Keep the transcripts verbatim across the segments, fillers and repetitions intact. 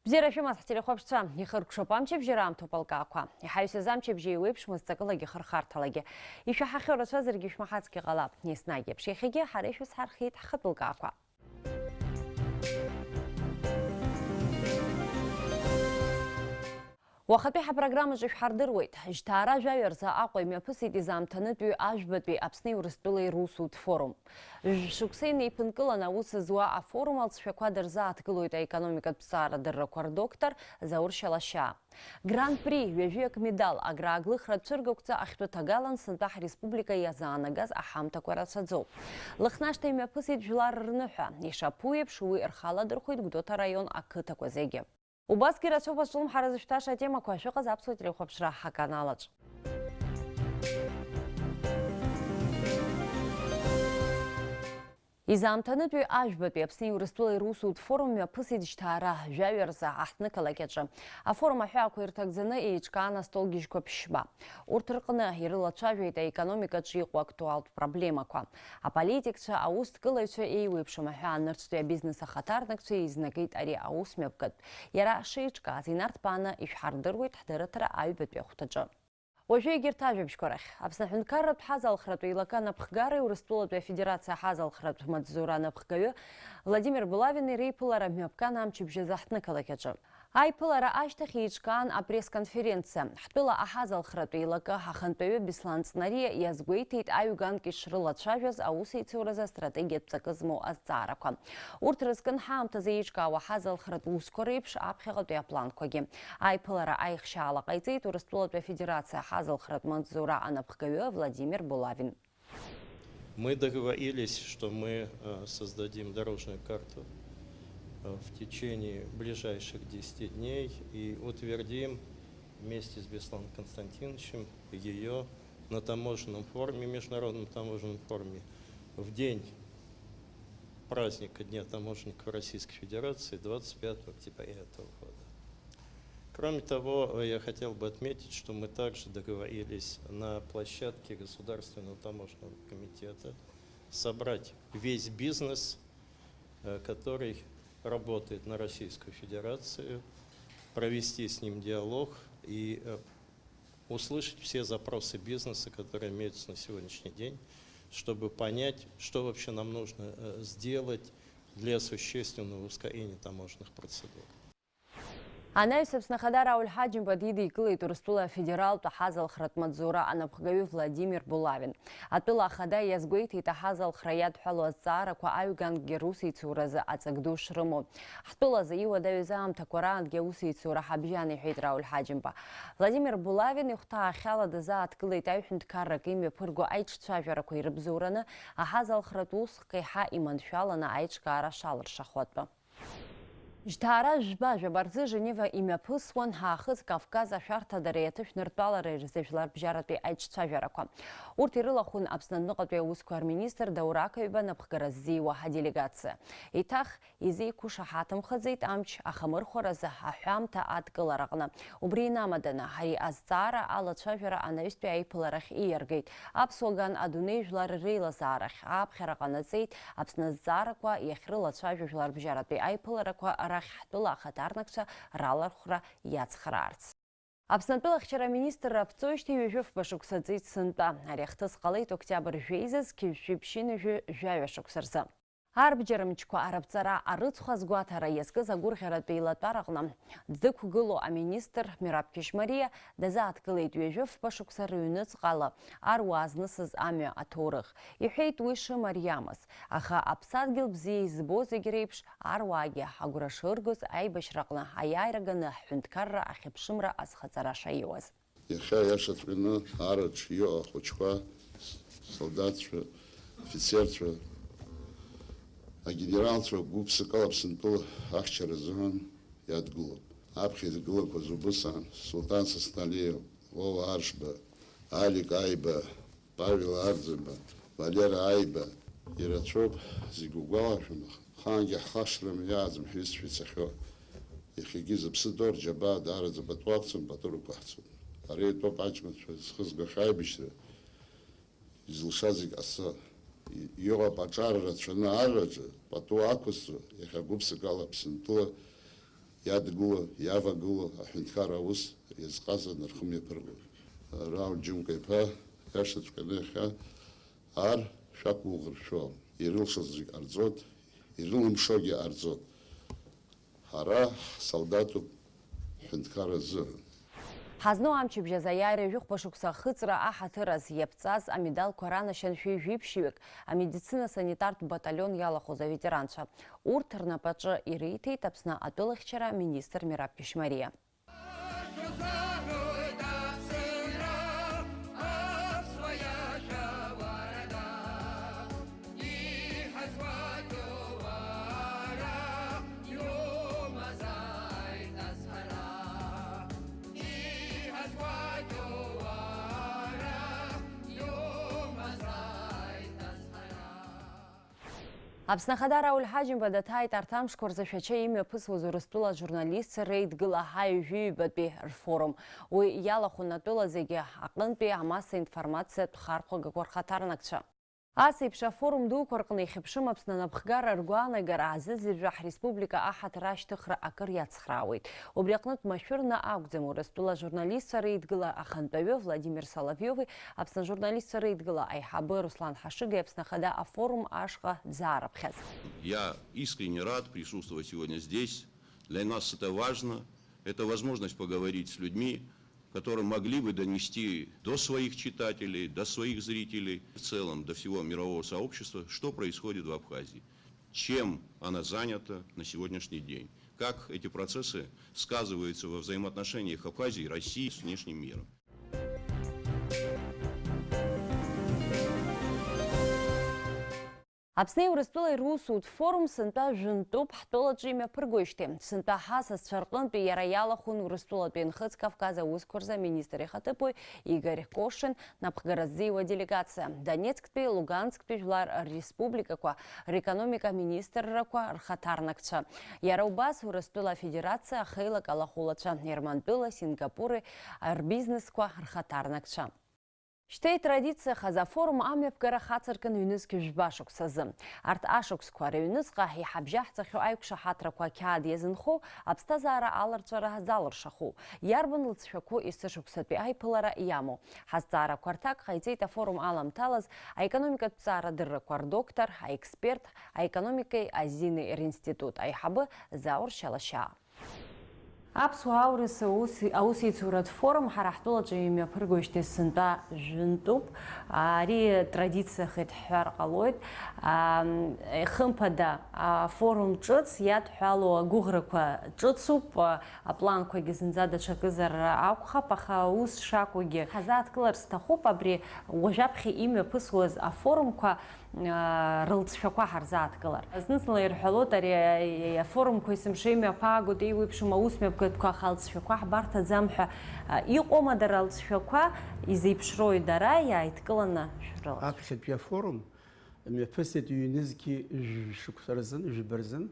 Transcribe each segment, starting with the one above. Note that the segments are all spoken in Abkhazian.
Бзиара шәымаз, ҳтелехәаԥшцәа, ихыркәшоуп амчыбжьара аамҭоуп алкаақәа. Иҳаҩсыз амчыбжьа еиуеиԥшмызт ҵакылагьы хырхарҭалагьы. Ишәаҳахьоу рацәазаргьы шәмаҳацгьы ҟалап, еснагь еиԥш. Иахьагьы ҳара ишәызҳархиеит ҳхатәы лкаақәа. Уахатәи ҳапрограммаҿы ишәҳардыруеит, жьҭаара жәаҩа рзы Аҟәа имҩаԥысит изаамҭанытәи Ажәбатәи Аԥсни Урыстәылеи русутә форум. Жәшықәса инеиԥынкыланы аус зуа афорум алҵшәақәа дырзааҭгылоит аекономикатә ҭҵаарадыррақәа рдоктор Заур Шьалашьаа. Гран-при, ҩажәиак медал, аграаглыхра цәыргақәҵа ахьтәы ҭагалан сынтәа ҳреспублика иазаанагаз аҳамҭақәа рацәаӡоуп. Лыхнашҭа имҩаԥысит жәлар рныҳәа, ишаԥу еиԥш, уи рхы аладырхәит Гәдоуҭа араион ақыҭақәа зегьы. Убасгьы рацәоуп азҿлымҳара зышәҭаша атемақәа, шәыҟаз аԥсуа телехәаԥшра ҳаканалаҿ. Изаамҭанытәи Ажәбатәи Аԥсни Урыстәылеи русутә форум мҩаԥысит жьҭаара жәаҩа рзы аҳҭнықалақь аҿы. Афорум аҳәаақәа ирҭагӡаны еиҿкаан астолгьежьқәа ԥшьба. Урҭ рҟны ирылацәажәеит аекономикаҿы иҟоу актуалтә проблемақәа. Аполитикцәа, аусҭкылаҩцәа еиуеиԥшым аҳәаа нырцәтәи абизнес ахаҭарнакцәа еизнагеит ари аус мҩаԥгатә. Иара шеиҿкааз инарҭбааны ишәҳардыруеит ҳдырраҭара аҩбатәи ахәҭаҿы. Уажәы егьырҭ ажәабжьқәа рахь. Аԥсны аҳәынҭқарратә ҳазалхратә еилакы анапхгареи Урыстәылатәи Афедерациа аҳазалхратә маҵзура анапхгаҩы Владимир Булавини реиԥылара мҩаԥган амчыбжь азы аҳҭнықалақь аҿы. Аиԥылара ашьҭахь еиҿкаан апресс-конференциа. Ҳтәыла аҳазалхратә еилакы ахантәаҩы Беслан Ҵнариа иазгәеиҭеит аҩганк ишрылацәажәаз аусеицуразы астратегиатә ҵакы змоу азҵаарақәа. Урҭ рызкын ҳаамҭазы еиҿкаауа ҳазалхратә усқәа реиԥш аԥхьаҟатәи апланқәагьы. Аиԥылара аихшьаала ҟаиҵеит Урыстәылатәи Афедерациа аҳазалхратә маҵзура анапхгаҩы Владимир Булавин. Мы договорились, что мы, э, создадим дорожную карту, э, в течение ближайших десяти дней и утвердим вместе с Бесланом Константиновичем её на таможенном форуме, международном таможенном форуме, в день праздника Дня таможенников Российской Федерации, двадцать пятого октября этого года. Кроме того, э, я хотел бы отметить, что мы также договорились на площадке Государственного таможенного комитета собрать весь бизнес, э, который работает на Российскую Федерацию, провести с ним диалог и, э, услышать все запросы бизнеса, которые имеются на сегодняшний день, чтобы понять, что вообще нам нужно, э, сделать для существенного ускорения таможенных процедур. Анаҩс Аԥсны Ахада Рауль Ҳаџьымба дидикылеит Урыстәыла афедералтә аҳазалхратә маҵзура анапхгаҩы Владимир Булавин. Атәыла ахада иазгәеиҭеит аҳазалхра иадҳәалоу азҵаарақәа аҩгангьы русеицуразы аҵак ду шрымоу. Ҳтәылазы иуадаҩыз аамҭақәа раангьы аусеицура ҳабжьан, иҳәеит Рауль Ҳаџьымба. Владимир Булавин ихәҭаахьала дазааҭгылеит аҩҳәынҭқаррак имҩаԥырго аиҿцәажәарақәа ирыбзоураны аҳазалхратә уск еиҳа иманшәаланы аиҿкаара шалыршахо атәы. Жьҭаара жәба-жәаба рзы Женева имҩаԥысуан Ҳаахыҵ Кавказ ашәарҭадареи аҭышәныртәалареи рзы жәларбжьаратәи аиҿцәажәарақәа. Урҭ ирылахәын Аԥсны аҩныҟатәи аусқәа рминистр Даур Ақаҩба напхгара ззиуа аделегациа. Еиҭах изеиқәышаҳаҭымхаӡеит амч ахамырхәаразы аҳәамҭа адкылараҟны. Убри инамаданы, ари азҵаара алацәажәара анаҩстәи аиԥыларахь ииаргеит. Аԥсуа ган адунеи жәлар реилазаарахь ааԥхьара ҟанаҵеит, Аԥсны азҵаарақәа иахьрылацәажәо жәларбжьаратәи аиԥыларақәа рахь ҳтәыла ахаҭарнакцәа ралархәра иацхраарц. Аԥсны атәылахьчара аминистрра аԥҵоижьҭеи ҩажәи фба шықәса ҵит сынтәа. Ари ахҭыс ҟалеит октиабр жәеиза зқьи жәшәи ԥшьынҩажәи жәаҩа шықәса рзы. Арбџьар мчқәа арыбҵара арыцхә азгәаҭара иазкыз агәырӷьаратәи еилатәараҟны дықәгылоу аминистр Мераб Кьышьмариа дазааҭгылеит ҩажәи фба шықәса рыҩныҵҟала аруаа знысыз амҩа аҭоурых. Иҳәеит уи шымариамыз, аха аԥсадгьыл бзиа избо зегь реиԥш аруаагьы агәра шыргоз аибашьраҟны аиааира ганы ҳҳәынҭқарра ахьыԥшымра азхаҵара шаиуаз. Иахьа иашаҵәҟьаны араҿ иҟоу ахәыҷқәа, солдатцәа, афицерцәа, агенералцәа гәыԥсыкала Аԥсынтәыла ахьчара азыҳәан иадгылоуп. Аԥхьа идгылақәаз убыс аан, Сулҭан Сасналиев, Вова Аршба, Алик Аиба, Павел Арӡынба, Валера Аиба, ирацәоуп, зегь угәалашәом, аха ахаангьы ҳхашҭрым иааӡам ҳҩызцәа ицахьоу. Иахьагьы зыԥсы ҭоу рџьабаа даараӡа пату ақәҵан, пату рықәаҳҵоит. Ари атәоуп аҷкәынцәа зхызгахьоу аибашьра, изылшаз зегь ҟасҵа. И-, иҟоуп аҿар рацәаны арраҿы, пату ақәызҵо, иахьа гәыԥсыкала Аԥсынтәыла Иадгыло, иавагыло аҳәынҭқарра аус иазҟазан рхы мҩаԥыргоит. Рауль Џьынка-иԥа, иашаҵәҟьаны иахьа ар шәақәгәыӷыршәо, ирылшозгьы ҟарҵоит, ирылымшогьы ҟарҵоит. Ҳара ҳсолдатуп ҳҳәынҭқарра азыҳәан. Ҳазну амчыбжь азы аиааира жәохәба шықәса ахыҵра аҳаҭыр азы иаԥҵаз амедалқәа ранашьан шәи жәиԥшьҩык, амедицина-санитартә баталион иалахәыз аветеранцәа. Урҭ рнапаҿы ириҭеит Аԥсны атәылахьчара министр Мераб Кьышьмариа. Аԥсны Ахада Рауль Ҳаџьымба даҭааит арҭ амшқәа рзы Шәача имҩаԥысуаз Урыстәыла ажурналистцәа реидгыла ҳаҩажәи ҩбатәи рфорум. Уи иалахәын атәыла зегьы аҟынтәи амассаинформациатә хархәагақәа рхаҭарнакцәа. Ас еиԥш афорум дуқәа рҟны ихьыԥшым Аԥсны анапхгара ргәаанагара азыӡырҩра ҳреспублика аҳаҭыр ашьҭыхра акыр иацхраауеит. Убри аҟнытә машәырны акәӡам Урыстәыла ажурналистцәа реидгыла ахантәаҩы Владимир Соловиови Аԥсны ажурналистцәа реидгыла аиҳабы Руслан Ҳашыгеи Аԥсны Ахада афорум ашҟа дзаараԥхьаз. Я искренне рад присутствовать сегодня здесь. Для нас это важно. Это возможность поговорить с людьми, которые могли бы донести до своих читателей, до своих зрителей, в целом до всего мирового сообщества, что происходит в Абхазии, чем она занята на сегодняшний день, как эти процессы сказываются во взаимоотношениях Абхазии, России с внешним миром. Аԥсни Урыстәылеи русутә форум сынтәа жәынтәуп ҳтәылаҿы имҩаԥыргоижьҭеи. Сынтәа ҳасасцәа рҟынтәи иара иалахәын Урыстәылатәи Нхыҵ Кавказ аусқәа рзы аминистр ихаҭыԥуаҩ Игорь Кошин напхгара ззиуа делегациа, Донецктәи, Лугансктәи жәлар рреспубликақәа рекономика министррақәа рхаҭарнакцәа. Иара убас Урыстәыла Афедерациа ахеилак алахәылацәа, Ермантәыла, Сингапури рбизнесқәа рхаҭарнакцәа. Шьҭа итрадициахаз афорум амҩаԥгара хацыркын ҩнызқь жәба шықәсазы. Арҭ ашықәсқәа рыҩныҵҟа иҳабжьаҳҵахьоу аиқәшаҳаҭрақәа ақьаад иазынхоу аԥсҭазаара аларҵәара залыршаху, иарбан лыҵшәақәоу есышықәсатәи аиԥылара иамоу. Ҳазҵаарақәа рҭак ҟаиҵеит афорум аламҭалаз аекономикатә ҵаара дыррақәа рдоктор, аексперт, аекономикеи азини ринститут аиҳабы Заур Шьалашьаа. Аԥсуа аурыс аус, аусеицуратә форум ҳара ҳтәылаҿы имҩаԥыргоижьҭеи сынтәа жәынтәуп. Ари традициахеит ҳҳәар ҟалоит. Ам, хымԥада, афорум ҿыц иадҳәалоу агәыӷрақәа ҿыцуп, а, апланқәагьы зынӡа даҽакызар акәхап, аха ус шакәугьы ҳазааҭгылар сҭахуп абри уажәаԥхьа имҩаԥысуаз афорумқәа рылҵшәақәа ҳарзааҭгылар. Зны-зынла ирҳәалоит, ари афорумқәа есымша имҩаԥаагоит, еиуеиԥшым аусмҩаԥгатәқәа, аха алҵшәақәа ҳбарҭаӡам ҳәа. Иҟоума дара алҵшәақәа изеиԥшроуи дара иааидкыланы шәрылацәажәо? Аԥхьатәи афорум мҩаԥысит ҩнызқьи жәшықәса рзын, жәба рзын.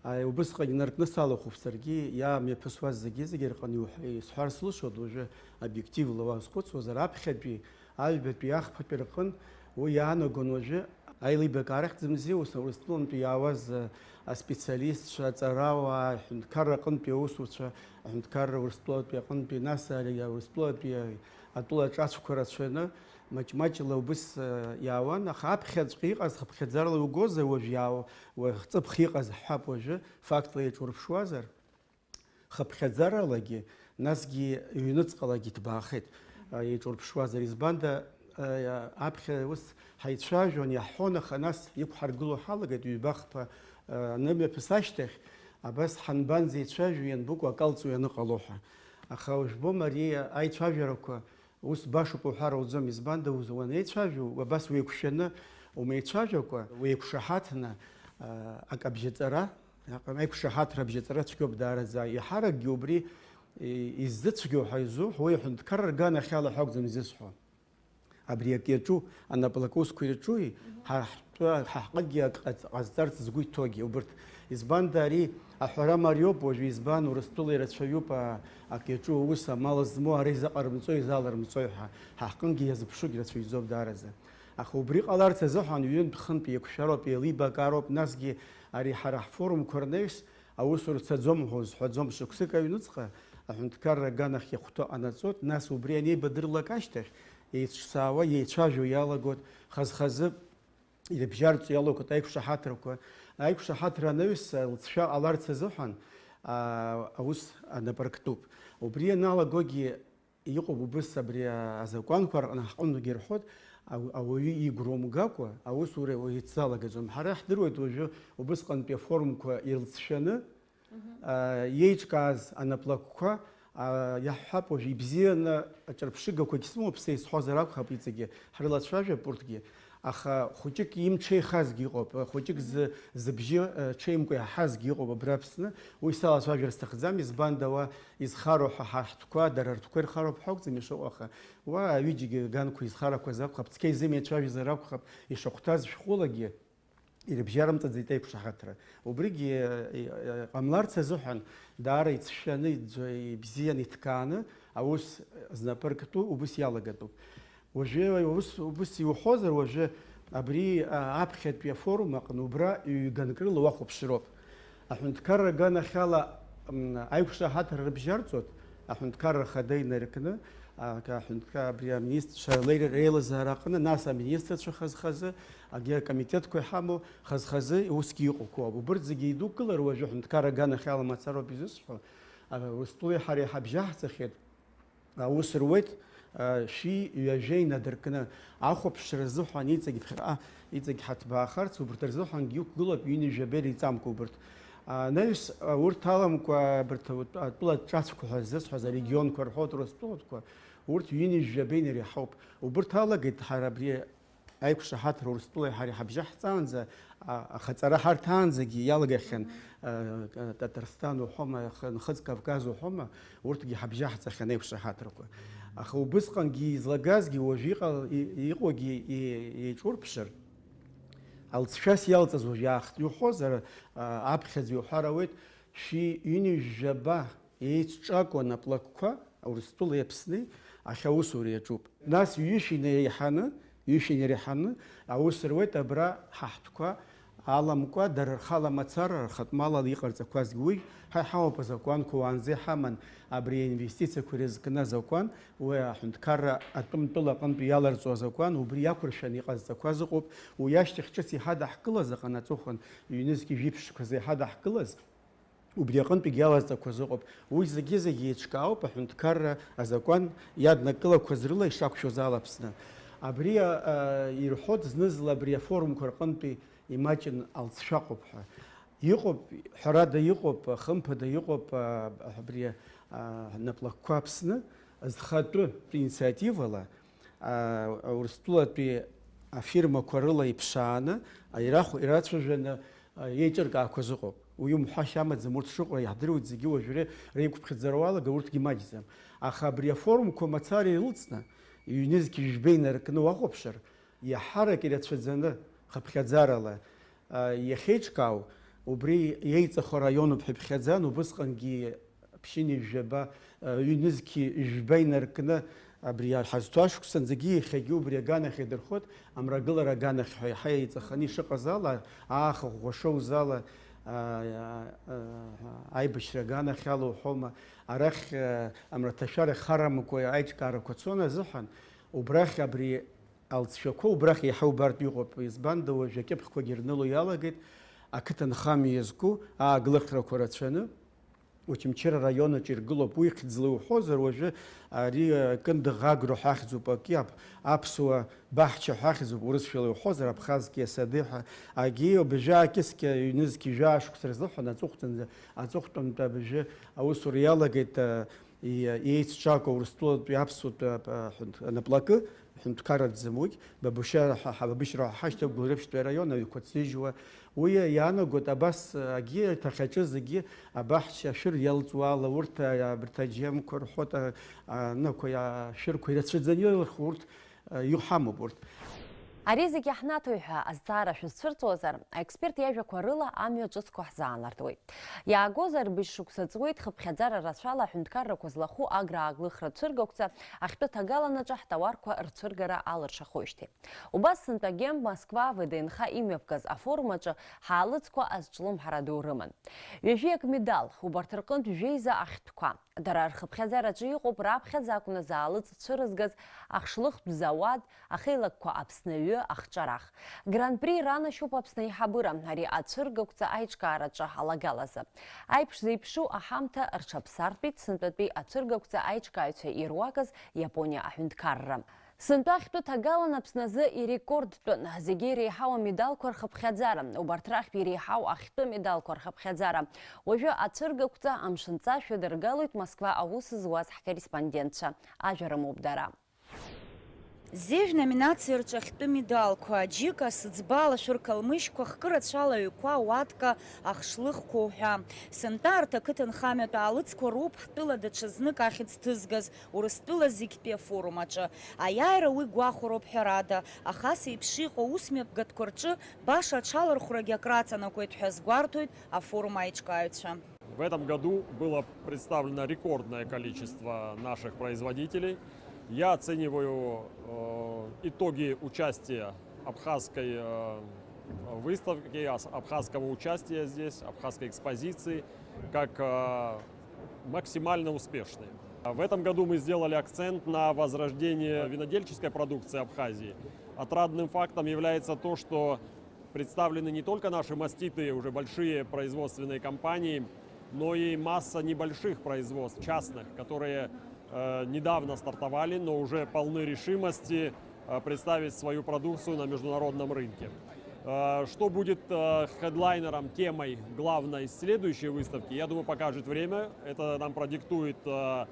Аи, убысҟан инаркны салахәуп саргьы, иамҩаԥысуаз зегьы-зегьы рҟны иуҳ-, исҳәар слышоит, уажәы обиективла уазхәыцуазар, аԥхьатәи, аҩбатәи, ахԥатәи рҟын уи иаанагон уажәы аилибакаарахь дзымзи, ус Урыстәылантәи иаауаз, а, аспециалистцәа, аҵарауаа, аҳәынҭқарра аҟынтәи аусуцәа, аҳәынҭқарра Урыстәылатәи аҟынтәи, нас ари Урыстәылатәи атәыла аҿацәқәа рацәаны, маҷ-маҷла убыс, а, иаауан, аха аԥхьаҵәҟьа иҟаз хыԥхьаӡарала иугозар уажә иаау-, уа ҵыԥх иҟаз ҳҳәап уажәы, фактла еиҿурԥшуазар, хыԥхьаӡаралагьы, насгьы ҩныҵҟалагьы иҭбаахеит, а, еиҿурԥшуазар. Избанда, а, аԥхьа ус ҳаицәажәон, иаҳҳәон, аха нас иқәҳаргыло ҳалагеит, ҩба-хԥа, а, анымҩаԥыс ашьҭахь, абас ҳанбанӡеицәажәо, ианбыкәу акалҵуа ианыҟало ҳәа. Аха ужәбом, ари аицәажәарақәа ус башоуп уҳәар ауӡом, избанда уз-, уанеицәажәо, абас уеиқәшәаны умеицәажәакәа, уеиқәшаҳаҭны, а, акы абжьаҵара, аиқәшаҳаҭра абжьаҵара цәгьоуп даараӡа. Иаҳаракгьы убри, и-, иззыцәгьоу ҳәа изуҳәо, уи аҳәынҭқарра рганахьала ҳәа акәӡам изысҳәо. Абри акы иаҿу, анаплакы усқәа ирҿуи, ҳа ҳтәы, ҳа ҳҟынгьы ак ҟаҵ-, ҟазҵарц згәы иҭоугьы убырҭ. Избанда ари аҳәара мариоуп, уажәы избан Урыстәыла ирацәаҩуп, а, ак иаҿу аус амал змоу, ара изаҟарымҵои, изаларымҵои ҳәа, ҳа ҳҟынгьы иазыԥшугь рацәаҩӡоуп даараӡа. Аха убри ҟаларц азыҳәан ҩынтә-хынтә еиқәшәароуп, еилибакаароуп, насгьы ари ҳара ҳфорумқәа рнаҩс Аусура цаӡом ҳәа узҳәаӡом, шықәсык аҩныҵҟа аҳәынҭқарра аганахь иахәҭоу анаҵоит, нас убри анеибадырлак ашьҭахь, еицҿцаауа, еицәажәо иалагоит, хаз-хазы ирыбжьарҵо иалагоит аиқәшаҳаҭрақәа. Аиқәшаҳаҭра анаҩс, лҵшәа ҟаларц азыҳәан, аа, аус анапы арктәуп. Убри аналагогьы иҟоуп убыс абри азакәанқәа рҟны ҳҟынтәгьы ирҳәоит, ау-, ауаҩы игәра умгакәа аусура уаҩы ицалагаӡом. Ҳара иаҳдыруеит уажәы убысҟантәи аформқәа ирылҵшәаны, Мгм. а, иеиҿкааз анаплакқәа, а, иаҳҳәап, уажә ибзианы аҿырԥшыгақәагь сымоуп, са исҳәозар акәхап, иҵегьы ҳрылацәажәап урҭгьы. Аха хәыҷык имҽеихазгьы ыҟоуп, хәыҷык зы-, зыбжьы, э, ҽеимкәа иаҳазгьы ыҟоуп абра Аԥсны. Уи салацәажәар сҭахӡам, избанда уа изхароу ҳа ҳаҳтәқәа, дара ртәқәа ирхароуп ҳәа акәӡам ишыҟоу, аха уа аҩыџьагьы аганқәа изхарақәаз акәхап, цқьа изымеицәажәозар акәхап, ишахәҭаз шәҟәылагьы ирыбжьарымҵаӡеит аиқәшаҳаҭра. Убригьы, э, э, ҟамларц азыҳәан даара ицәшәаны, иӡ-, ибзианы иҭкааны аус знапы арктәу убыс иалагатәуп. Уажәы ус, убыс иуҳәозар, уажәы абри, а, аԥхьатәи афорум аҟны убра ҩ-ганк рыла уахәаԥшроуп. Аҳәынҭқарра аганахьала, м, аиқәшаҳаҭра рыбжьарҵоит, аҳәынҭқарра ахада инаркны, а, ка-, аҳәынҭқа-, абри аминистрцәа леир-, реилазаара аҟны, нас аминистрцәа хаз-хазы, агьи акомитетқәа иҳамоу хаз-хазы усгьы иҟоуп. Убырҭ зегьы идукылар уажәы аҳәынҭқарра аганахьала мацароуп изысҳәо, а, Урыстәылеи ҳареи ҳабжьаҳҵахьеит. Аус руеит, а, шәи ҩажәеи надыркны, ахәаԥшра азыҳәан иҵегь ԥхьаҟа, иҵегь ҳаҭбаахарц, убарҭ рзыҳәангьы иқәгылоуп ҩынҩажәа бер иҵамкәа убарҭ. А, анаҩс, а, урҭ аламкәа, абарҭ атә-, атәыла ҿацәқәа ҳәа ззысҳәаз, арегионқәа рҳәоит, Урыстәылатәқәа, урҭ ҩынҩажәа беинар иаҳауп. Убарҭ алагеит ҳара абри аиқәшаҳаҭра Урыстәылеи ҳареи ҳабжьаҳҵаанӡа, а, ахаҵара ҳарҭаанӡагьы иалагахьан, а, Татарсҭан уҳәома, х-, Нхыҵ Кавказ уҳәома, урҭгьы ҳабжьаҳҵахьан аиқәшаҳаҭрақәа. Аха убысҟангьы излагазгьы, уажә иҟал-, и-, иҟоугьы и-, еиҿурԥшыр, алҵшәас иалҵыз уажә иаахтны иуҳәозар, а, аԥхьаӡа иуҳәар ауеит, шәи ҩынҩажәаба еицҿакуа наплакқәа Урыстәылеи Аԥсни ахь аусура иаҿуп. Нас ҩышә инареиҳаны, ҩышә инареиҳаны аус руеит абра ҳаҳтәқәа аламкәа, дара рхала мацара, рхатә мала иҟарҵақәазгьы уи, ҳа иҳамоуп азакәанқәа, уаанӡа иҳаман абри аинвестициақәа ирызкны азакәан, уи аҳәынҭқарра атәымтәыла аҟынтә иаларҵо азакәан, убри иақәыршәаны иҟазҵақәаз ыҟоуп, уи ашьҭахь ҿыц иҳадаҳкылаз аҟанаҵыхәан, ҩнызқь жәиԥшьқәа зеиҳадаҳкылаз, Убри аҟынтәигьы алазҵақәа зыҟоуп. Уи зегьы-зегьы еиҿкаауп аҳәынҭқарра азакәан иаднакылақәаз рыла ишақәшәоз ала Аԥсны. Абри, а, а, ирҳәоит зны-зынла абри афорумқәа рҟынтәи имаҷын алҵшәа ыҟоуп ҳәа. Иҟоуп, ҳәарада иҟоуп, хымԥада иҟоуп, а, абри, а, наплакқәа Аԥсны зхатәы инициативала, а, Урыстәылатәи афирмақәа рыла иԥшааны, ирахә-, ирацәажәаны, а, еиҿыркаақәаз ыҟоуп. Уи умҳәашьа амаӡам, урҭ шыҟоу иаҳдыруеит зегьы, уажәы ре-, реиқәыԥхьаӡара уалага, урҭгьы маҷӡам. Аха абри афорумқәа мацара ирылҵны, ҩнызқь жәба инаркны уахәаԥшыр, иаҳарак ирацәаӡаны, хыԥхьаӡарала, а, иахьеиҿкаау, убри иеиҵахо араионуп ҳәа иԥхьаӡан, убысҟангьы ԥшьынҩажәаба, а, ҩнызқь жәба инаркны, абри ҳазҭо ашықәсанӡагьы иахьагьы убри аганахь идырхоит, амрагылара аганахь ҳәа иаҳа еиҵаханы ишыҟаз ала, ааха ӷәӷәа шоуз ала, а, а, а, аибашьра аганахь ала уҳәома, арахь, а, амраҭашәара харамкәа аиҿкаарақәа цон азыҳәан, убрахь абри алҵшәақәа убрахь иаҳа убартә иҟоуп, избанда уажә акьыԥхьқәагьы рныло иалагеит, ақыҭанхамҩа иазку ааглыхрақәа рацәаны, Очамчыра араион аҿы иргылоуп, уи хьӡла иуҳәозар, уажәы ари, э, Кындыӷ агро ҳәа ахьӡуп, аки ап-, аԥсуа баҳча ҳәа ахьӡуп, урысшәала иуҳәозар, Абхазские сады ҳәа, агьи абыжәы аакьыскьа ҩнызқь жәаа шықәса рзыҳәан аҵыхәтәанӡа, аҵыхәтәантәи абыжәы аусура иалагеит, э, и-, еицҿакуа Урыстәылатәи аԥсуатәи ап-, аҳәынҭ-, анаплакы, ҳәынҭқарратә замугь, Бабышьра ҳа-, ҳа-, Бабышьра ҳашьҭоуп, Гәылрыԥшьтәи араион, аҩқәа ҭзыжьуа. Уи иаанагоит абас, агьи, иҭахьаҿы зегьы абаҳча ашәыр иалҵуа ала, урҭ, а, абарҭ аџьемқәа рҳәоит, а, а, нақәа, а, ашәырқәа ирацәаӡаны ирылху урҭ, а, иҳамоуп урҭ. Ари зегьы ҳнаҭоит ҳәа азҵаара шәызцәырҵуазар, аексперт иажәақәа рыла амҩа ҿыцқәа ҳзаанартуеит. Иаагозар, быжь шықәса ҵуеит хыԥхьаӡара рацәала аҳәынҭқаррақәа злахәу аграа-аглыхра цәыргақәҵа ахьтәы ҭагаланаҿы ҳтауарқәа рцәыргара алыршахоижьҭеи. Убас сынтәагьы Москва ВДНХ имҩаԥгаз афорум аҿы ҳаалыҵқәа азҿлымҳара ду рыман. Ҩажәиак медал, убарҭ рҟынтә жәеиза ахьтәқәа. Дара рхыԥхьаӡараҿы иҟоуп раԥхьаӡа акәны заалыҵ цәырызгаз ахшлыхтә зауад, ахеилакқәа Аԥсны аҩы, ахҿарах. Гран-при ранашьоуп Аԥсны аиҳабыра ари ацәыргақәҵа аиҿкаараҿы алагалазы. Аиԥш зеиԥшу аҳамҭа рҽаԥсартәит сынтәатәи ацәыргақәҵа аиҿкааҩцәа ируакыз Иапониа аҳәынҭқарра. Сынтәа ахьтәы ҭагалан Аԥсны азы ирекордтәын зегьы иреиҳау амедалқәа рхыԥхьаӡара. Убарҭ рахьтә иреиҳау ахьтәы медалқәа рхыԥхьаӡара. Уажәы ацәыргақәҵа амшынҵа шәыдыргалоит Москва аус зуаз ҳкорреспондентцәа. Ажәа рымоуп дара. Зежә номинациа рҿы ахьтәы медалқәа, аџьыка, сыӡба, алашәыр калмышьқәа, хкы рацәала аҩқәа, ауатка, ахшлыхқәа уҳәа. Сынтәа арҭ ақыҭанхамҩатә аалыҵқәа роуп ҳтәыла даҽазнык ахьӡ ҭызгаз Урыстәыла зегьтәи афорум аҿы. Аиааира уи гәахәароуп ҳәарада, аха ас еиԥш иҟоу аус мҩаԥгатәқәа рҿы баша аҽалархәрагьы акраҵанакуеит ҳәа азгәарҭоит афорум аиҿкааҩцәа. В этом году было представлено рекордное количество наших производителей. Я оцениваю э, итоги участия абхазской э, выставки, ас- абхазского участия здесь, абхазской экспозиции, как э, максимально успешные. В этом году мы сделали акцент на возрождение винодельческой продукции Абхазии. Отрадным фактом является то, что представлены не только наши маститые, уже большие производственные компании, но и масса небольших производств, частных, которые э, недавно стартовали, но уже полны решимости э, представить свою продукцию на международном рынке. Э, Что будет э, хедлайнером, темой главной следующей выставки, я думаю, покажет время. Это нам продиктует э,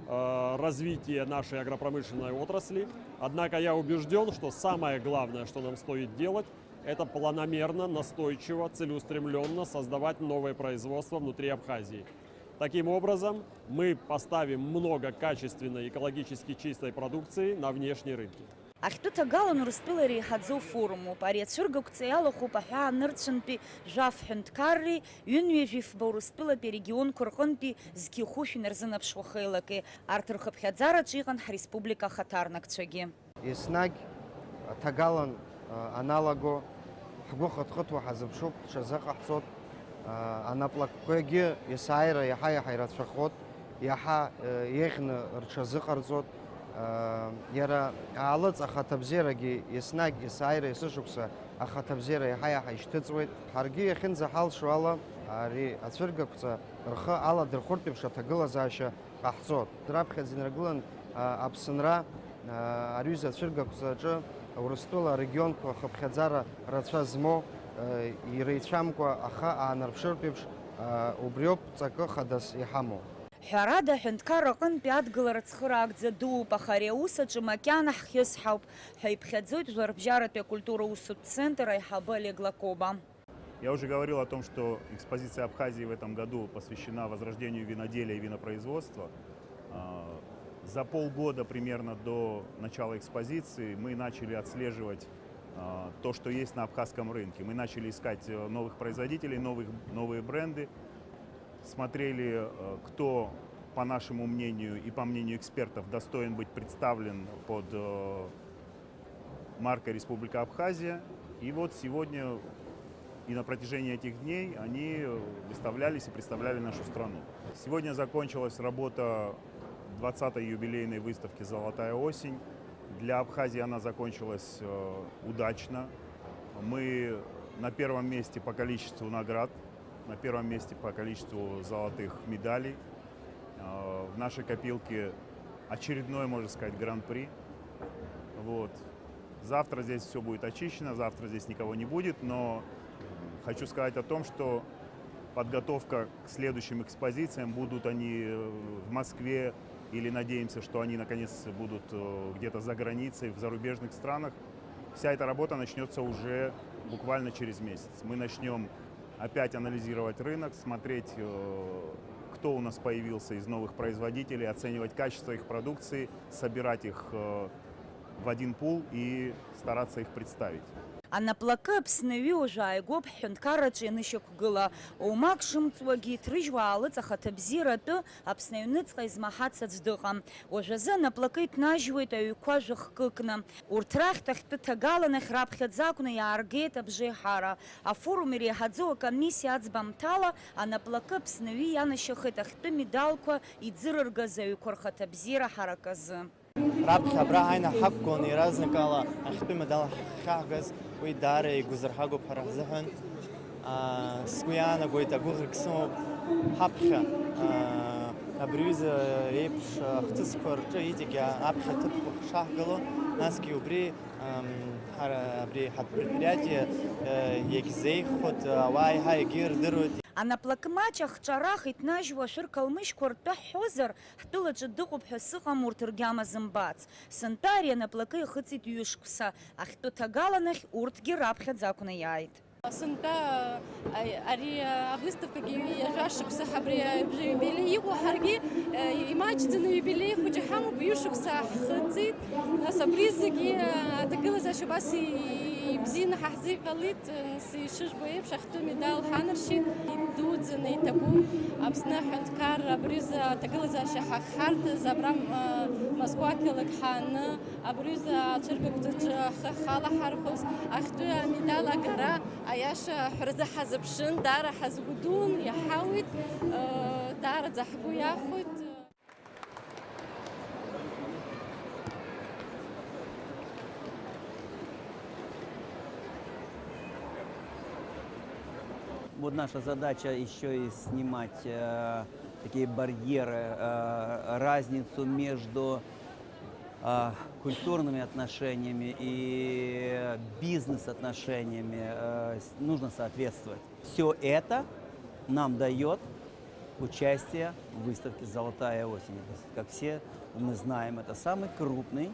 э, развитие нашей агропромышленной отрасли. Однако я убежден, что самое главное, что нам стоит делать, это планомерно, настойчиво, целеустремленно создавать новое производство внутри Абхазии. Таким образом, мы поставим много качественной, экологически чистой продукции на внешние рынки. Ахьтәы ҭагалан Урыстәыла иреиҳаӡоу форумуп. Ари ацәыргақәҵа иалахәуп аҳәаа нырцәынтәи жәаф ҳәынҭқарреи ҩынҩажәи фба Урыстәылатәи арегионқәа рҟынтәи зқьи хәышә инарзынаԥшуа хеилаки. Арҭ рхыԥхьаӡараҿы иҟан ҳреспублика ахаҭарнакцәагьы. Еснагь аҭагалан, а, аналаго, ҳгәы хыҭхыҭуа ҳазыԥшуп, ҳҽазыҟаҳҵоит, а, анаплакқәагьы есааира иаҳа-иаҳа ирацәахоит, иаҳа, э, еиӷьны рҽазыҟарҵоит. А, иара аалыҵ ахаҭабзиарагьы еснагь есааира есышықәса ахаҭабзиара иаҳа-иаҳа ишьҭыҵуеит. Ҳаргьы иахьынӡаҳалшо ала, ари ацәыргақәҵа рхы аладырхәыртә еиԥш аҭагылазаашьа ҟаҳҵоит. Раԥхьаӡа инаргылан, а, Аԥсынра, а, аҩыза ацәыргақәҵаҿы Урыстәыла арегионқәа хыԥхьаӡара рацәа змоу, а, иреицәамкәа аха аанарԥшыртә еиԥш, а, убриоуп ҵакы хадас иҳамоу. Ҳәарада, аҳәынҭқарра аҟынтәи адгылара цхыраагӡа дууп, аха ари аус аҿы макьана ҳхьысҳауп ҳәа иԥхьаӡоит Жәларбжьаратәи акультура усутә центр аиҳабы Олег Лакоба. Я уже говорил о том, что экспозиция Абхазии в этом году посвящена возрождению виноделия и винопроизводства. А, За полгода примерно до начала экспозиции мы начали отслеживать а, то, что есть на абхазском рынке. Мы начали искать э, новых производителей, новых, новые бренды. Смотрели, э, кто, по нашему мнению и по мнению экспертов, достоин быть представлен под э, маркой Республика Абхазия. И вот сегодня и на протяжении этих дней они выставлялись и представляли нашу страну. Сегодня закончилась работа двадцатой юбилейной выставки «Золотая осень». Для Абхазии она закончилась э, удачно. Мы на первом месте по количеству наград, на первом месте по количеству золотых медалей. Э, В нашей копилке очередной, можно сказать, гран-при. Вот. Завтра здесь все будет очищено, завтра здесь никого не будет, но хочу сказать о том, что подготовка к следующим экспозициям, будут они э, в Москве, или надеемся, что они наконец будут э, где-то за границей, в зарубежных странах, вся эта работа начнется уже буквально через месяц. Мы начнем опять анализировать рынок, смотреть, э, кто у нас появился из новых производителей, оценивать качество их продукции, собирать их э, в один пул и стараться их представить. Анаплакы Аԥсны аҩы уажә ааигәоуп ҳҳәынҭқарраҿы ианышьақәгыла. Оумак шымҵуагьы, иҭрыжьуа аалыҵ ахаҭабзиара атәы Аԥсны аҩныҵҟа измаҳац аӡә дыҟам. Уажәазы анаплакы иҭнажьуеит аҩқәа жәахкыкны. Урҭ рахьтә ахьтәы ҭагаланахь раԥхьаӡа акәны иааргеит абжеиҳара. Афорум иреиҳаӡоу акомиссиа аӡбамҭала анаплакы Аԥсны аҩы ианашьахеит ахьтәы медалқәа иӡырыргаз аҩқәа рхаҭабзиара ҳараказы. Раԥхьа абра ҳааины ҳақәгыланы иаразнакала ахьтәы медал ҳахьаҳгаз, уи даара игәазырҳагоуп ҳара ҳзыҳәан. Аа, сгәы иаанагоит, агәыӷрагь сымоуп ҳаԥхьа, аа, абри аҩыза еиԥш ахҭысқәа рҿы иҵегь аԥхьа ҭыԥқәа ҳшаҳгало, насгьы убри, ам, ҳара абри ҳатә предприятие, э, иагьзеиӷьхоит, ауаа еиҳа иагьырдыруеит. Анаплакы маҷ, ахҿарах, иҭнажьуа ашәыр қалмышьқәа ртәы ҳҳәозар, ҳтәылаҿы дыҟоуп ҳәа сыҟам урҭ ргьама зымбац. Сынтәа ари анаплакы иахыҵит ҩышықәса, ахьтәы ҭагаланахь урҭгьы раԥхьаӡа акәны иааит. Сынтәа, а, ари, а, авыставкагьы ҩажәа шықәса ҳабри, а, иубо ҳаргьы, а, имаҷӡаны аиубилеи хәыҷы ҳамоуп, ҩышықәса ҳхыҵит. Нас абри зегьы, а, аҭагылазаашьа убас и-, ибзианы ҳаҳзыҟалеит, а, нас ишыжәбо еиԥш, ахьтәы медал ҳанаршьеит. Идуӡӡаны иҭабуп Аԥсны аҳәынҭқарра абри азы аҭагылазаашьа ҳахҳарҭаз, абра, а, Москва ақалақь ҳааны, абри азы ацәыргақәҵаҿы ҳхы халаҳархәыз, ахьтәы амедал агара. Аиаша ҳәаразы ҳазыԥшын, даара ҳазгәыдуун, иаҳауеит, даараӡа ҳгәы иахәоит. Вот наша задача ещё и снимать э, такие барьеры, э, разницу между а, культурными отношениями и бизнес-отношениями э, с- нужно соответствовать. Все это нам дает участие в выставке «Золотая осень». То есть, как все мы знаем, это самый крупный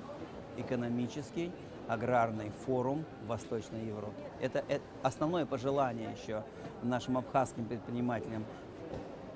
экономический аграрный форум в Восточной Европе. Это э- основное пожелание еще нашим абхазским предпринимателям.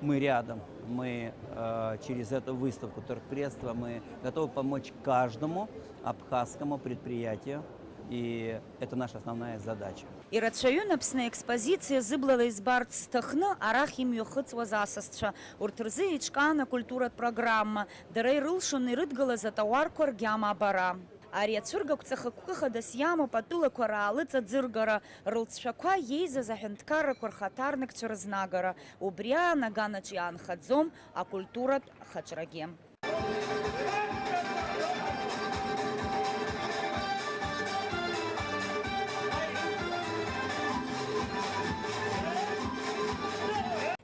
Мы рядом, мы э, через эту выставку торгпредства мы готовы помочь каждому абхазскому предприятию, и это наша основная задача. Ирацәаҩын Аԥсны аекспозициа зыблала избарц зҭахны арахь имҩахыҵуаз асасцәа. Урҭ рзы еиҿкаан акультуратә программа, дара ирылшон ирыдгылаз атауарқәа ргьама абара. Ари ацәыргақәҵа хықәкы хадас иамоуп атәылақәа раалыҵ аӡыргара, рылҵшәақәа иеизаз аҳәынҭқаррақәа рхаҭарнакцәа рызнагара, убри аан аганаҿ иаанхаӡом акультуратә хаҿрагьы.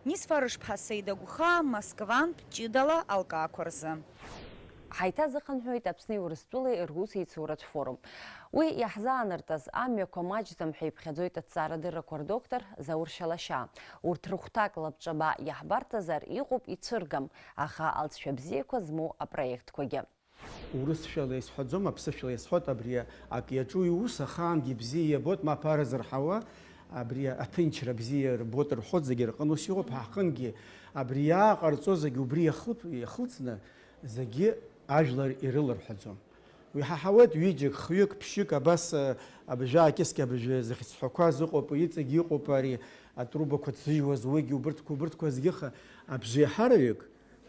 Нисфарышԥҳа Саида Гәхаа, Москвантә ҷыдала алкаақәа рзы. Ҳаиҭазыхынҳәуеит Аԥсни Урыстәылеи русеицуратә форум. Уи иаҳзаанартыз амҩақәа маҷӡам ҳәа иԥхьаӡоит аҭҵаарадыррақәа рдоктор Заур Шьалашьаа. Урҭ рыхәҭак лабҿаба иаҳбарҭазар, иҟоуп ицәыргам, аха алҵшәа бзиақәа змоу апроектқәагьы. Урысшәала исҳәаӡом, аԥсышәала исҳәоит, абри ак иаҿу иус ахаангьы бзиа иабоит, ма аԥара зырҳауа, абри аҭынчра бзиа рбоит рҳәоит, зегьы рҟын ус иҟоуп, ҳаҟынгьы абри иааҟарҵо зегьы убри иахылп-, иахылҵны, зегьы ажәлар ирыларҳәаӡом. Уи ҳаҳауеит, ҩыџьак, хҩык, ԥшьҩык абас, а, абыжә аакьыскьа абыжәы зыхьӡҳәақәаз ыҟоуп, иҵегь иҟоуп ари атрубақәа ҭзыжьуаз, уигьы убырҭқәа, убырҭқәа зегьы, аха абжеиҳараҩык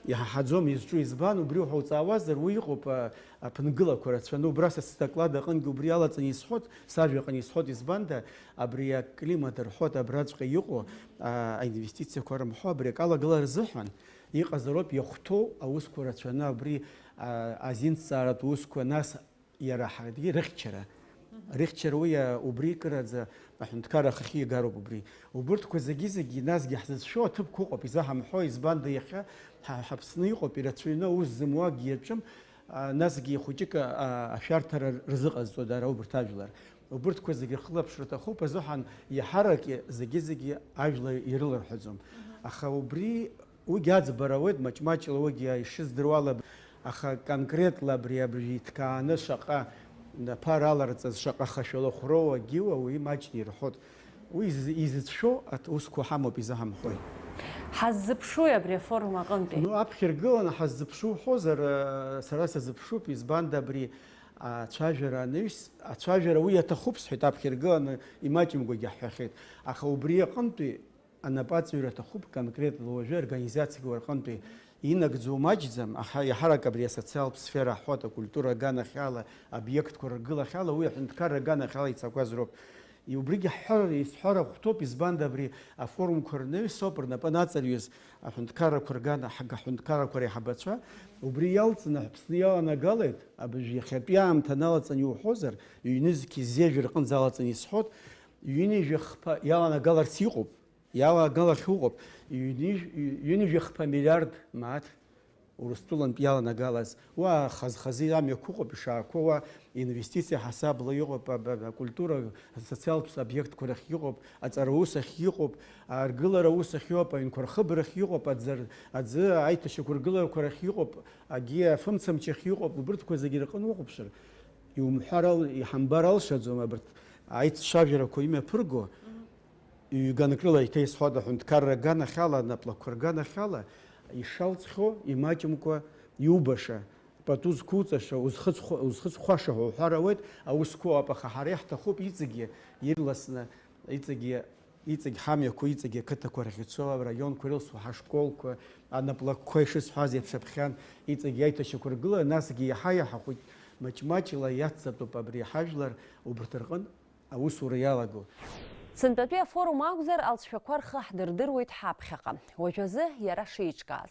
иҳаҳаӡом изҿу избан, убри уҳәа уҵаауазар, уи иҟоуп, а, аԥынгылақәа рацәаны, убра са сдоклад аҟынгьы убри алаҵаны исҳәоит, сажәаҟны исҳәоит, избанда, абри аклимат рҳәоит, абраҵәҟьа иҟоу, а, аинвестициақәа рымҳәо, абри акалагылара рзыҳәан, иҟазароуп иахәҭоу аусқәа рацәаны абри, а, азинҭҵааратә усқәа, нас иара ҳаргьы рыхьчара. Рыхьчара уи, а, убри кыраӡа аҳәынҭқарра ахахьы игароуп убри. Убырҭқәа зегьы-зегьы насгьы ҳзыцәшәо аҭыԥқәа ыҟоуп, изаҳамҳәо, избанда иахьа ҳа-, ҳаԥсны иҟоуп, ирацәаҩны аус зымуагьы иаҿым, а, насгьы хәыҷык, а, ашәарҭара рзыҟазҵо дара убырҭ ажәлар. Убырҭқәа зегьы рхылаԥшра аҭахуп, азыҳәан иаҳарак зегьы-зегьы ажәлар ирыларҳәаӡом. Аха убри Уигьы аӡбара ауеит, маҷ-маҷла уигьы ишыздыруала, аха конкретла абри абжәы иҭкааны шаҟа аԥара аларҵаз, шаҟа хашәала хәроу агьиуа уи маҷны ирҳәоит. Уи из-, изыцәшәо аҭ-, усқәа ҳамоуп, изаҳамҳәои? Ҳаззыԥшуи абри афорум аҟынтәи? Ну, аԥхьа иргыланы ҳаззыԥшу уҳәозар, э, сара сазыԥшуп, избанда абри Ацәажәара анаҩс, ацәажәара уи аҭахуп, сҳәеит, аԥхьа иргыланы имаҷымкәагьы ҳҳәахьеит. Аха убри аҟынтәи анапаҵаҩра аҭахуп конкретла уажәы организациак рҟынтәи. Инагӡоу маҷӡам, аха иаҳарак абри асоциалтә сфера ҳҳәоит, акультура аганахьала, обиектқәа рыргылахьала, уи аҳәынҭқарра аганахьала ицақәаз роуп. Убригьы ҳҳәар, исҳәар ахәҭоуп, избанда абри афорумқәа рнаҩс ауп рнапы анаҵарҩыз аҳәынҭқаррақәа ргана, ҳага-, аҳәынҭқаррақәа реиҳабацәа. Убри иалҵны Аԥсны иаланагалеит, абыржә иахьатәи аамҭа налаҵаны иуҳәозар, ҩнызқь зежә рҟынӡа алаҵаны исҳәоит, ҩынҩажәи хԥа иаланагаларц иҟоуп, иаланагалахь ыҟоуп, ҩнҩажә-, ҩынҩажәи хԥа миллиард мааҭ. Урыстәылантә иаланагалаз, уа хаз-хазы амҩақәа ыҟоуп ишаақәоу, уа инвестициа ҳасабла иҟоуп, аб-, аб-, акультура, асоциалтә обиектқәа рахь иҟоуп, аҵара ус ахь иҟоуп, аргылара ус ахь иҟоуп, аҩнқәа рхыбрахь иҟоуп, аӡы, аӡы аиҭашьақәыргыларақәа рахь иҟоуп, агьи афымцамч ахь иҟоуп, убырҭқәа зегьы рҟны уахәаԥшыр, иумҳәар ал-, иҳамбар алшаӡом абарҭ аиццәажәарақәа имҩаԥырго. Ҩ-ганк рыла еиҭа исҳәоит, аҳәынҭқарра аганахьала, анаплакқәа рганахьала, ишалҵхьоу имаҷымкәа иубаша, пату зқәуҵаша, узхыҵхәа-, узхыҵхәаша ҳәа уҳәар ауеит, аусқәа ыҟоуп, аха ҳара иаҳҭахуп иҵегьы ирласны, иҵегьы, иҵегь ҳамҩақәа, иҵегь ақыҭақәа рахь ицо, араионқәа ирылсуа ҳашколқәа, анаплакқәа ишысҳәаз еиԥш аԥхьан, иҵегь аиҭашьақәыргылара, насгьы иаҳа-иаҳа хәыҷ маҷ-маҷла иацҵатәуп абри ҳажәлар, убарҭ рҟынтә аусура иалаго. Сынтәатәи афорум акәзар, алҵшәақәа рхы ҳдырдыруеит ҳаԥхьаҟа, уажәазы иара шеиҿкааз.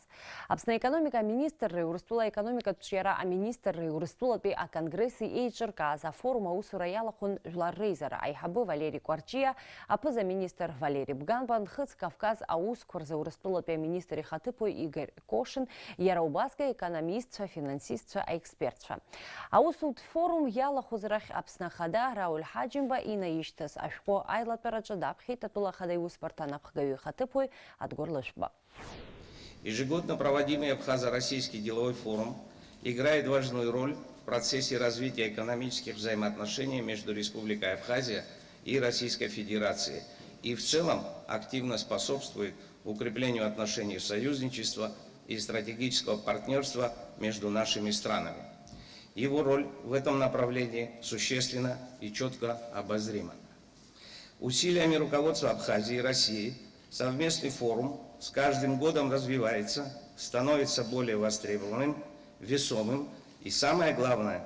Аԥсны аекономика аминистрреи Урыстәыла аекономикатә ҿиара аминистрреи Урыстәылатәи аконгресси еиҿыркааз афорум аусура иалахәын Жәлар реизара аиҳабы Валери Кәарҷиа, аԥыза-министр Валери Бганба, Нхыҵ Кавказ аусқәа рзы Урыстәылатәи аминистр ихаҭыԥуаҩ Игорь Кошин, иара убасгьы аекономистцәа, афинансистцәа, аекспертцәа. Аусутә форум иалахәыз рахь Аԥсны Ахада Рауль Ҳаџьымба инаишьҭыз ашәҟәы аилатәараҿы даԥхьеит атәыла Ахада иусбарҭа анапхгаҩы ихаҭыԥуаҩ Адгәыр Лышәба. Ежегодно проводимый Абхазо-Российский деловой форум играет важную роль в процессе развития экономических взаимоотношений между Республикой Абхазия и Российской Федерацией и в целом активно способствует укреплению отношений союзничества и стратегического партнерства между нашими странами. Его роль в этом направлении существенна и четко обозрима. Усилиями руководства Абхазии и России совместный форум с каждым годом развивается, становится более востребованным, весомым и, самое главное,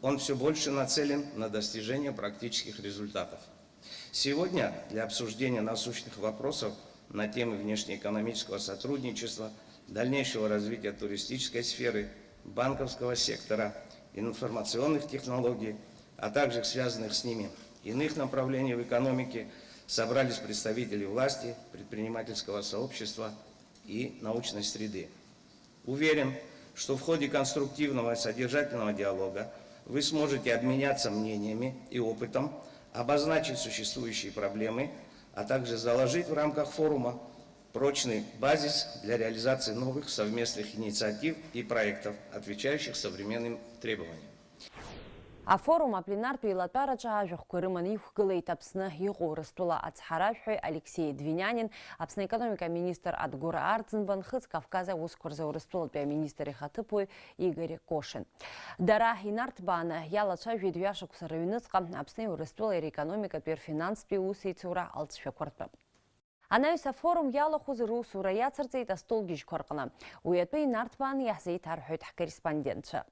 он всё больше нацелен на достижение практических результатов. Сегодня для обсуждения насущных вопросов на темы внешнеэкономического сотрудничества, дальнейшего развития туристической сферы, банковского сектора, информационных технологий, а также связанных с ними иных направлений в экономике собрались представители власти, предпринимательского сообщества и научной среды. Уверен, что в ходе конструктивного и содержательного диалога вы сможете обменяться мнениями и опытом, обозначить существующие проблемы, а также заложить в рамках форума прочный базис для реализации новых совместных инициатив и проектов, отвечающих современным требованиям. Афорум апленартә еилатәараҿы ажәахәқәа рыманы иқәгылеит Аԥсны иҟоу Урыстәыла ацҳаражәҳәаҩ Алексеи Двинянин, Аԥсны аекономика аминистр Адгәыр Арӡынба, Нхыҵ Кавказ аусқәа рзы Урыстәылатәи аминистр ихаҭыԥуаҩ Игорь Кошин. Дара инарҭбааны иалацәажәеит ҩашықәса рыҩныҵҟа Аԥсни Урыстәылеи рекономикатәи рфинанстәи усеицура алҵшәақәа ртәы. Анаҩс афорум иалахәыз русура иацырҵеит астолгьежьқәа рҟны. Уи атәы инарҭбааны иаҳзеиҭарҳәоит ҳкорреспондентцәа.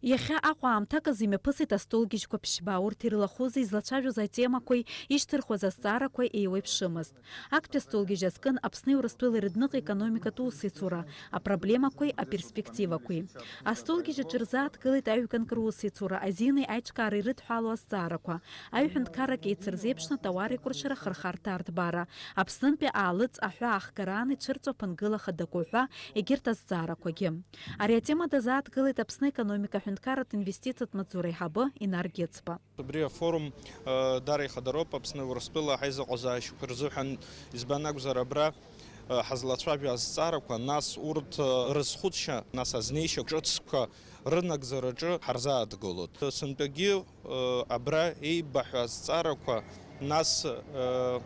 Иахьа Аҟәа аамҭак азы имҩаԥысит астолгьежьқәа ԥшьба. Урҭ ирылахәыз, излацәажәоз атемақәеи ишьҭырхуаз азҵаарақәеи еиуеиԥшымызт. Актәи астолгьежь азкын Аԥсни Урыстәылеи рыдныҟа економикатә усеицура, апроблемақәеи аперспективақәеи. Астолгьежь аҿы ирзааҭгылеит аҩганк русеицура, азини аиҿкаареи ирыдҳәалоу азҵаарақәа, аҩҳәынҭқаррак еицырзеиԥшны атауар еикәыршара ахырхарҭа арҭбаара, Аԥснынтәи аалыҵ аҳәаа ахгараан ицәырҵуа аԥынгыла хадақәа ҳәа егьырҭ азҵаарақәагьы. Ари атема дазааҭгылеит Аԥсны аекономика аҳәынҭқарратә инвестициатә маҵзура аиҳабы Инар Гьыцба. Убри афорум, э, дара ихадароуп Аԥсны Урыстәыла ҳаизыҟазаашьақәа рзыҳәан, избан акәзар, абра, э, ҳазлацәажәо азҵаарақәа, нас урҭ, э, рызхәыцшьа, нас азнеишьа ҿыцқәа рынагӡараҿы ҳарзааҭгылоит. Сынтәагьы, э, абра еибаҳҳәо азҵаарақәа, нас, э,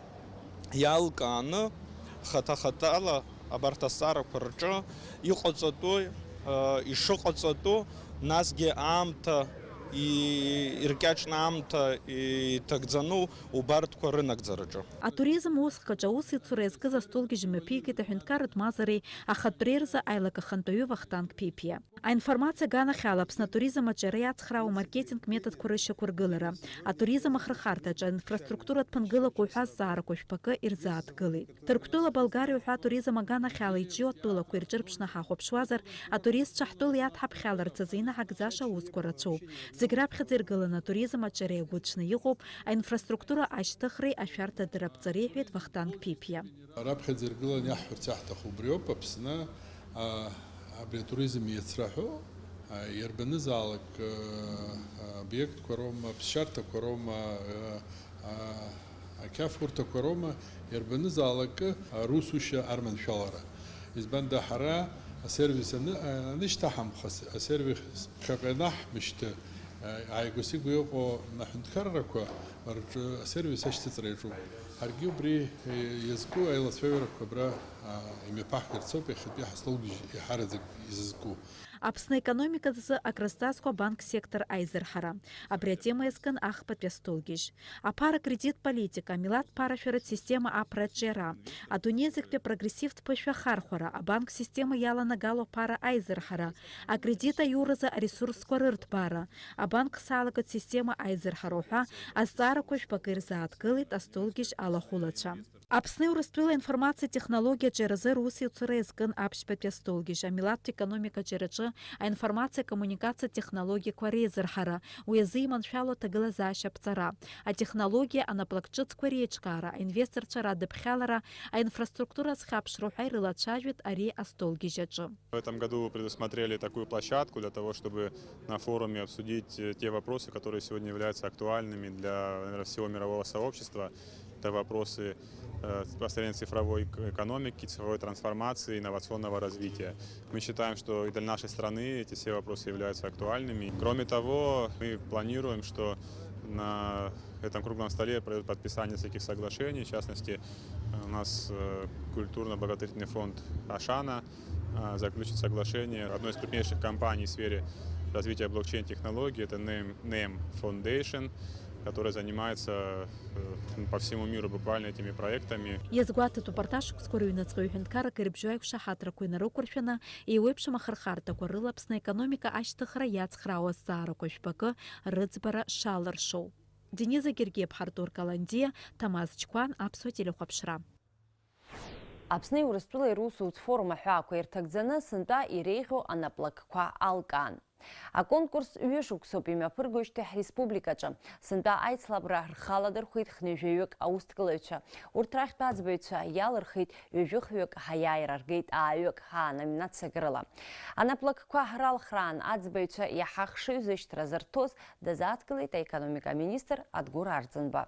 иалкааны, хаҭа-хаҭала абарҭ азҵаарақәа рҿы иҟаҵатәу Ишыҟаҵатәу, насгьы аамҭа, иркьаҿны аамҭа иҭагӡану убарҭқәа рынагӡараҿы. Атуризм усхаҿы аусеицура иазкыз астолгьежь имҩаԥигеит аҳәынҭқарратә мазареи ахатәреи рзы аилак ахантәаҩы Вахтанг Ԥиԥиа. Аинформациа аганахьала Аԥсны атуризм аҿиара иацхраауа амаркетинг методқәа рышьақәыргылара, атуризм ахырхарҭаҿы аинфраструктуратә ԥынгылақәа уҳәа азҵаарақәа жәпакы ирзааҭгылеит. Ҭырқәтәыла Болгариа уҳәа атуризм аганахьала иҿиоу атәылақәа ирҿырԥшны ҳахәаԥшуазар, атуристцәа ҳтәыла иадҳаԥхьаларц азы инаҳагӡаша аусқәа рацәоуп. Зегь раԥхьаӡа иргыланы атуризм аҿиара иагәыцәны иҟоуп аинфраструктура ашьҭыхреи ашәарҭадара аԥҵареи, иҳәеит Вахтанг Ԥиԥиа. Раԥхьаӡа иргыланы иаҳҳәарц иаҳҭаху убриоуп, Аԥсны, а, абри атуризм иацраҳәо, а, иарбанызаалак, а, обиектқәа роума, ԥсшьарҭақәа роума, а, а, ақьафурҭақәа роума, иарбанызаалакы арусушьа арманшәалара. Избанда ҳара асервис аны-, анышьҭаҳамхас, асервис ԥхьаҟа ианаҳмышьҭы, а, ааигәа-сигәа иҟоу аҳәынҭқаррақәа рҿы асервис ашьҭыҵра иаҿуп. Ҳаргьы убри, е, иазку аилацәажәарақәа абра, а, имҩаԥаҳгарц ауп иахьатәи ҳастолгьежь иаҳараӡак изызку. Аԥсны аекономикаҿы акрызҵазкуа абанк сектор аизырҳара. Абри атема иазкын ахԥатәи астолгьежь. Аԥара кредит политика, амилаҭ ԥарашәаратә система аԥра аҿиара, адунеи зегьтәи апрогрессивтә ԥышәа ахархәара, абанк система иаланагало аԥара аизырҳара, акредит аиуразы аресурсқәа рырҭбаара, абанк салагатә система аизырҳара уҳәа азҵаарақәа жәпакы ирзааҭгылеит астолгьежь алахәылацәа. Аԥсни Урыстәылеи аинформациатә технологиа аҿиаразы русеицура иазкын аԥшьбатәи астолгьежь, амилаҭтә економика аҿиараҿы аинформациа-коммуникациатә технологиақәа реизырҳара, уи азы иманшәало аҭагылазаашьа аԥҵара, атехнологиа анаплак ҿыцқәа реиҿкаара, аинвесторцәа радыԥхьалара, аинфраструктура азхьаԥшра уҳәа ирылацәажәеит ари астолгьежь аҿы. В этом году предусмотрели такую площадку для того, чтобы на форуме обсудить, э, те вопросы, которые сегодня являются актуальными для, наверное, всего мирового сообщества. Это вопросы, э, построения цифровой эк-, экономики, цифровой трансформации, инновационного развития. Мы считаем, что и для нашей страны эти все вопросы являются актуальными. Кроме того, мы планируем, что на этом круглом столе пройдет подписание нескольких соглашений. В частности, у нас, э, культурно-благотворительный фонд «Ашана», а, заключит соглашение одной из крупнейших компаний в сфере развития блокчейн-технологий, это Name, Name Foundation, которая занимается, э, по всему миру буквально этими проектами. Иазгәаҭатәуп, арҭ ашықәсқәа рыҩныҵҟа ҩ-ҳәынҭқаррак ирыбжьоу аиқәшаҳаҭрақәа инарықәыршәаны, еиуеиԥшым ахырхарҭақәа рыла Аԥсны аекономика ашьҭыхра иацхраауа азҵаарақәа жәпакы рыӡбара шалыршоу. Дениза Гергиеԥҳа, Артур Каландиа, Ҭамаз Чқәан, Аԥсуа телехәаԥшра. Аԥсни Урыстәылеи русутә форум аҳәаақәа ирҭагӡаны сынтәа иреиӷьу анаплакқәа алкаан. Аконкурс ҩышықәсоуп имҩаԥыргоижьҭеи ҳреспубликаҿы. Сынтәа аицлабра рхаладырхәит хынҩажәаҩык аусҭгылаҩцәа. Урҭ рахьтә аӡбаҩцәа иалырхит ҩажәихҩык, ҳаиааира ргеит ааҩык, ҳаноминациак рыла. Анаплакқәа ралхраан аӡбаҩцәа иаҳа хшыҩзышьҭра зырҭоз дазааҭгылеит аекономика аминистр Адгәыр Арӡынба.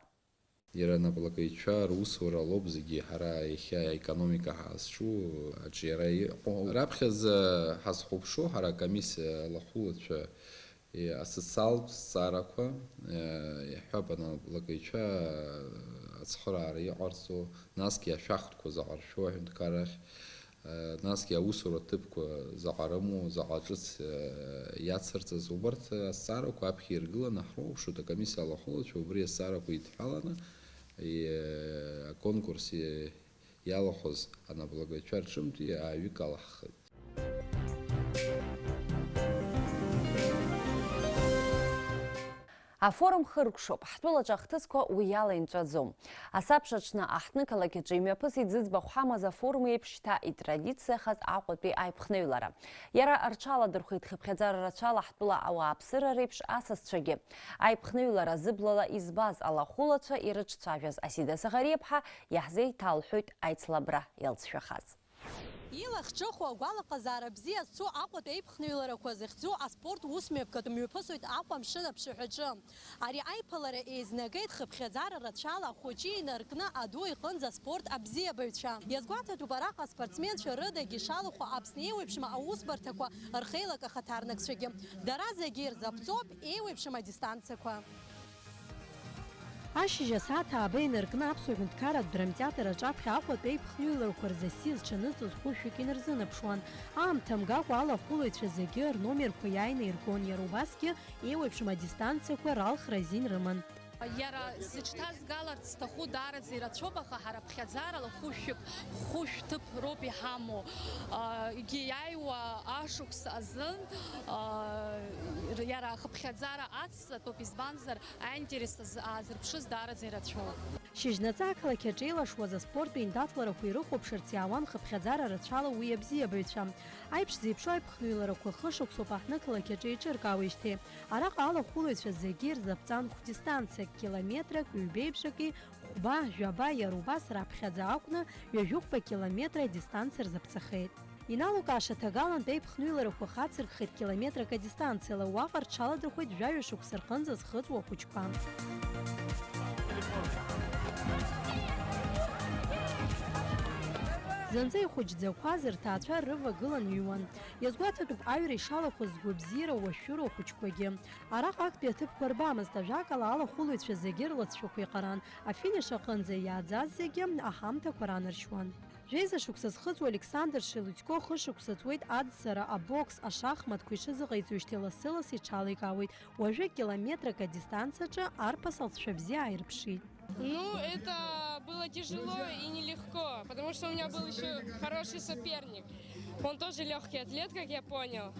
Иара анаплакыҩцәа русура лоуп зегьы ҳара иахьа аекономика ҳазҿу аҿиара иҟоу. Раԥхьаӡа ҳазхәаԥшуа ҳара акомиссиа алахәылацәа, е, асоциалтә зҵаарақәа, е, иаҳҳәап, анаплакыҩцәа ацхыраара иҟарҵо, насгьы ашәахтәқәа заҟа ршәу аҳәынҭқаррахь, насгьы аусура ҭыԥқәа заҟа рымоу, заҟа ҿыц, э, иацырҵаз, убарҭ азҵаарақәа аԥхьа иргыланы ҳрылаԥшуеит акомиссиа алахәылацәа, убри азҵаарақәа идҳәаланы, э, аконкурс, э, иалахәыз анаплакыҩцәа рҿынтә ааҩык алаҳхит. Афорум хыркәшоуп, ҳтәылаҿы ахҭысқәа уи ала инҵәаӡом. Асабша аҽны аҳҭнықалақь аҿы имҩаԥысит зыӡбахә ҳамаз афорум еиԥш шьҭа итрадициахаз Аҟәатәи аиԥхныҩлара. Иара рҽаладырхәит хыԥхьаӡара рацәала ҳтәыла ауааԥсыра реиԥш асасцәагьы. Аиԥхныҩлара зыблала избаз алахәылацәа ирыҿцәажәаз Асида Саӷариаԥҳа иаҳзеиҭалҳәоит аицлабра иалҵшәахаз. Илахҿыху агәалаҟазаара бзиа зцу Аҟәатәи аиԥхныҩларақәа зыхьӡу аспорт усмҩаԥгатә мҩаԥысуеит Аҟәа амшын аԥшаҳәаҿы. Ари аиԥылара еизнагеит хыԥхьаӡара рацәала ахәыҷы инаркны аду иҟынӡа аспорт абзиабаҩцәа. Иазгәаҭатәуп араҟа аспортсменцәа рыдагьы ишалахәу Аԥсны еиуеиԥшым аусбарҭақәа рхеилак ахаҭарнакцәагьы. Дара зегьы ирзаԥҵоуп еиуеиԥшым адистанциақәа. Ашьыжь асааҭ ааба инаркны Аԥсуа ҳәынҭқарратә драмтеатр аҿаԥхьа Аҟәатәи аиԥхныҩларақәа рзы асиа зҽанызҵоз хәышәҩык инарзынаԥшуан. Аамҭа мгакәа алахәылаҩцәа зегьы рномерқәа иааины иргон, иара убасгьы еиуеиԥшым адистанциақәа ралхра азин рыман. Иара зыҽҭазгаларц зҭаху даараӡа ирацәоуп, аха ҳара ԥхьаӡарала хәышәҩык, хәышә ҭыԥ роуп иҳамоу. А, егьи иааиуа ашықәс азын, а, иара ахыԥхьаӡара ацҵатәуп, избанзар, аинтерес азы аазырԥшыз даараӡа ирацәоуп. Шьыжьнаҵы ақалақь аҿы еилашуаз аспорттә еиндаҭларақәа ирыхәаԥшырц иаауан хыԥхьаӡара рацәала уи абзиабаҩцәа. Аиԥш зеиԥшу аиԥхныҩларақәа хышықәсоуп аҳҭнықалақь аҿы еиҿыркаауеижьҭеи. Араҟа алахәылаҩцәа зегьы ирзаԥҵан хә-дистанциак, километрак, ҩбеиԥшыки, хәба, жәаба, иара убас раԥхьаӡа акәны ҩажәихәба километра адистанциа рзаԥҵахеит. Иналукааша ҭагалантә аиԥхныҩларақәа хацыркхеит километрак адистанциала, уаҟа рҽаладырхәеит жәаҩа шықәса рҟынӡа зхыҵуа ахәыҷқәа. Зынӡа ихәыҷӡақәаз рҭаацәа рывагылан иҩуан. Иазгәаҭатәуп аҩра ишалахәыз згәабзиара уашәшәыроу ахәыҷқәагьы. Араҟа актәи аҭыԥқәа рбамызт, ажәакала, алахәылаҩцәа зегьы рлацәақәа еиҟаран, афиниш аҟынӡа иааӡаз зегьы аҳамҭақәа ранаршьуан. Жәеиза шықәса зхыҵуа Александр Шелудько хышықәса ҵуеит аӡсара, абокс, ашахматқәа ишазыҟаиҵоижьҭеи лассы-ласс иҽаликаауеит. Уажәы километрак адистанциаҿы арԥыс алҵшәа бзиа ааирԥшит. Ну, это было тяжело и нелегко, потому что у меня был ещё хороший соперник. Он тоже лёгкий атлет, как я понял.